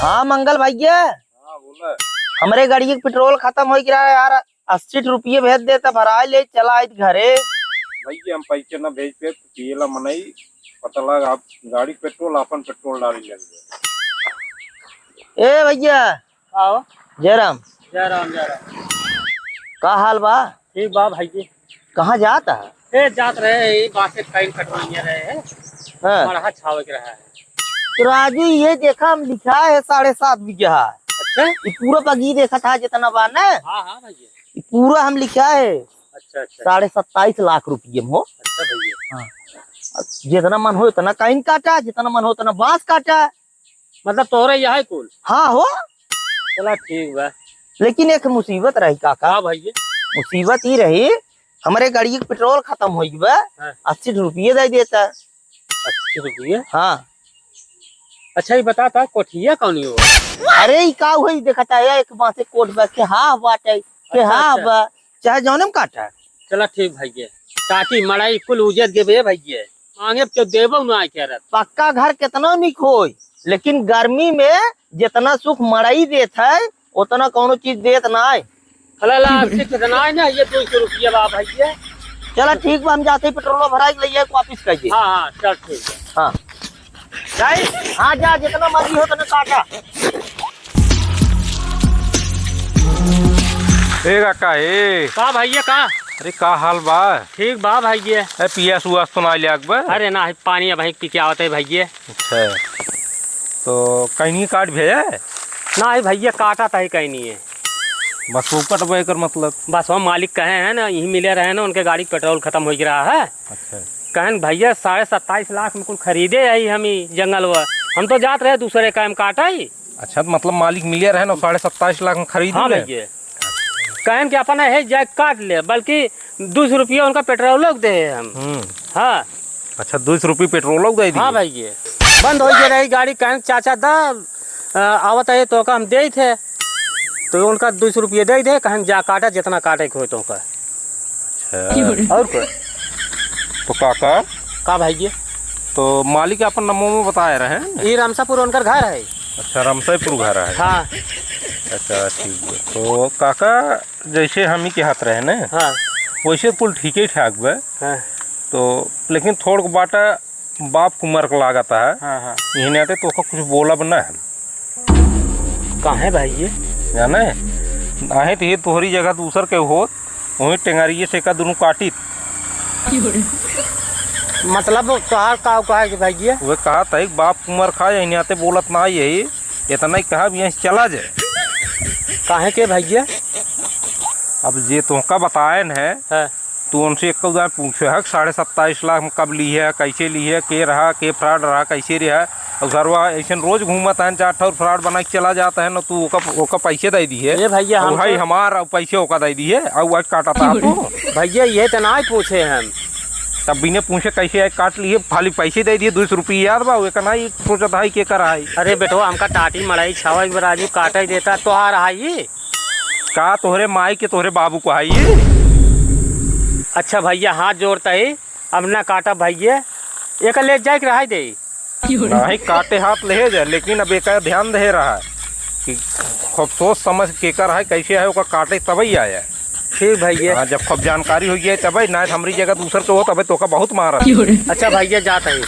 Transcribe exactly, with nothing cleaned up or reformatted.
हाँ मंगल भैया। हाँ, बोला। हमरे गाड़ी के पेट्रोल खतम होइ गिरा है यार, अस्सी रुपये भेज देता, भराइ ले, चला आइत घरे। भैया, हम पैसे ना भेज पे, पियला मनई, पता लगा आप गाड़ी पेट्रोल, आपन पेट्रोल डाली ले। ए भैया। आओ। जय राम। जय राम, जय राम। का हाल बा? ठीक बा भाई जी। कहाँ जात है? ए, जात रहे, ये बांसे काइन कटवाइया रहे हैं। हाँ। मड़हा छावे के रहा है। तो राजू, ये देखा, हम लिखा है साढ़े सात बीघा। अच्छा? ये पूरा बगी देखा था जितना बा ना? हाँ, हाँ भैया। ये पूरा हम लिखा है। अच्छा, अच्छा। साढ़े सत्ताईस लाख रुपये में हो। अच्छा भैया। हाँ। अब जितना मन हो उतना काइन काटा, जितना मन हो उतना बांस काटा। मतलब तोहरे यहाँ कुल? हाँ हो। चला ठीक बा। लेकिन एक मुसीबत रही काका। हाँ भैया। मुसीबत ई रही, हमरे गाड़ी के पेट्रोल खतम होइ बा, हाँ। अस्सी रुपये दे देता। अस्सी रुपये? हाँ। अच्छा, ये बता ता, कोठिया कौन हो? अरे, ई का होई, देखता है, एक बांसे कोट बा, के हा बाटे, के अच्छा, हा अच्छा। बा, चाहे जौने में काटा। चला ठीक भैया, काटी मड़ाई कुल उजर के बे भैया, मांगे तो देबो ना के रत। पक्का घर कितना निक होई, लेकिन गर्मी में जितना सुख मड़ई देत है, उतना कौनो चीज देत ना है। हला ला, अस्सी कितना है ना, ये दो सौ रुपया बा भैया। चला ठीक बा, हम जाते ही पेट्रोल भराई के लिए वापिस कर दे। हाँ, हाँ, चल ठीक है। हाँ। जाई? हाँ, जा, जितना मर्जी हो, उतना काटा। ए काका, ए। का भैया, का? अरे, का हाल बा? ठीक बा भैया। ए, पियास उआस तो ना लिया बा? अरे ना, पानी अब पी के आवत है भैया। अच्छा, तो कहीं नहीं काट भेजा है? ना ही भैया, काटा था ही कहीं नहीं है। बस वो कटबे एकर मतलब? बस वो मालिक कहे हैं ना, यहीं मिले रहे ना, उनके गाड़ी के पेट्रोल खतम हो रहा है। अच्छा। कहन, "भैया, साढ़े सत्ताईस लाख में कुल खरीदे आई हम ई जंगल व। हम तो जात रहे दूसरे काम काटा ही।" अच्छा, तो मतलब मालिक मिले रहे ना, साढ़े सत्ताईस लाख में खरीद हाँ ले? भैया। कहन कि अपना है जाए काट ले, बल्कि दो सौ रुपया उनका पेट्रोल दे हम। हम्म। हाँ। अच्छा, दो सौ रुपये पेट्रोल दे दिए? हाँ भैया। बंद हो गया रही गाड़ी, कहन, "चाचा दा, अ, आवत है तो का हम दे थे।" तो उनका दो सौ रुपये दे दे, कहन, "जा काटा, जितना काटे के हो तो का।" अच्छा। और का? तो काका? का भैया? तो मालिक अपन नमो में बताए रहे हैं? ये रामसापुर उनकर घर है। अच्छा, रामसापुर घर है। हाँ। अच्छा, ठीक है। तो काका, जैसे हम ही के हाथ रहे ना, हाँ। वैसे कुल ठीके ठाक बा। हाँ। तो लेकिन थोड़ बाटा बाप कुमार के लागत है। हाँ, हाँ। यही नाते तोका कुछ बोलब ना हम। काहे भाई ये? जाने? आहे तो ये तोहरी जगह दूसर के होत, वहीं टेंगारिये से का दुनू काटित। मतलब तोहार का कहा कि भाई ये? वे कहा था एक बाप कुमार खा, यही नाते बोलत ना यही, इतना ही कहा, अब यहाँ से चला जाए। काहे के भाई ये? अब जे तोहका बताएन है, हाँ। तू उनसे एक बार पूछे है, साढ़े सत्ताईस लाख में कब ली है, कैसे ली है, के रहा, के फ्रॉड रहा, कैसे रहा। और सरवा ऐसे रोज घूमत है, चार ठौर फ्रॉड बना के चला जाता है ना, तू ओका, ओका पैसे दे दी है। ए भैया, और हम भाई तो हमार, और पैसे ओका दे दी है, और आज काटा था आपको। भैया, ये तो ना ही पूछे हम। तब बिना पूछे कैसे आज काट लिए, खाली पैसे दे दिए, दो सौ रुपये याद बा, वो एक ना ही सोचत है, के कर है। अरे बेटवा, हमका टाटी मड़ाई छावा एक बार आजू काटे देता, तोहार है ये। का तोहरे माई के तोहरे बाबू को आई? अच्छा भैया, हाथ जोड़ता ही, अब ना काटा भैया, एक ले जाए के रहाई दे। नहीं, काटे हाथ ले जा, लेकिन अब एक ध्यान दे रहा है कि खूब सोच समझ के कर है, कैसे है, ओकर काटे तबई आया। ठीक भैया। हाँ, जब खूब जानकारी हो गया तबे, ना हमरी जगह दूसर के हो तबे तोका बहुत मारा। अच्छा भैया, जाता ही।